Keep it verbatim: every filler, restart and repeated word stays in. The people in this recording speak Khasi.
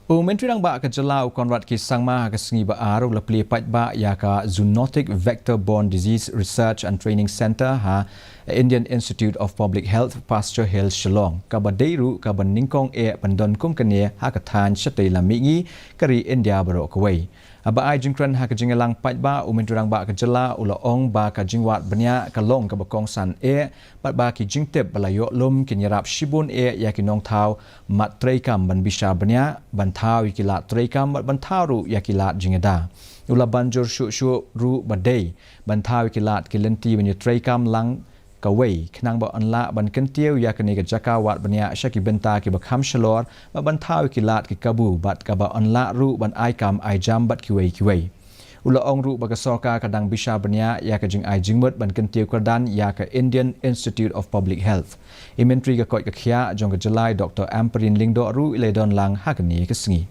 U Myntri Rangbah ka Jylla u Conrad K Sangma ha ka sngi ba ar u la plie paidbah ïa ka Zoonotic Vector Borne Disease Research and Training Centre ha Indian Institute of Public Health, Pasture Hill, Shillong, kaba dei ruh kaba nyngkong eh ban don kum kane ha ka thaiñ shatei lam mihngi ka ri India baroh kawei. Haba ai jingkren ha ka jingïalang paidbah, u Myntri Rangbah ka Jylla u la ong ba ka jingwad bniah ka long kaba kongsan eh bad ba ki jingtip ba la ïoh lum kin ïarap shibun eh ïa ki nongthaw mat treikam ban bishar bniah, ban thaw ïa ki lad treikam bad ban thaw ruh ïa ki lad jingïada. U la ban jur shuh shuh ruh ba dei ban thaw ïa ki lad ki lynti ban ïatreikam lang kawei khnang ba yn lah ban kyntiew ïa kane ka jaka wad bniah sha ki bynta kiba kham shalor bad ban thaw ïa ki lad ki kabu bad kaba yn lah ruh ban ai kam ai jam bad kiwei kiwei. U la ong ruh ba ka sorkar ka dang bishar bniah ïa ka jingai jingmut ban kyntiew kyrdan ïa ka Indian Institute of Public Health. I Myntri ka koit ka khiah jong ka Jylla i Doctor Ampareen Lyngdoh ruh i la don lang ha kane ka sngi.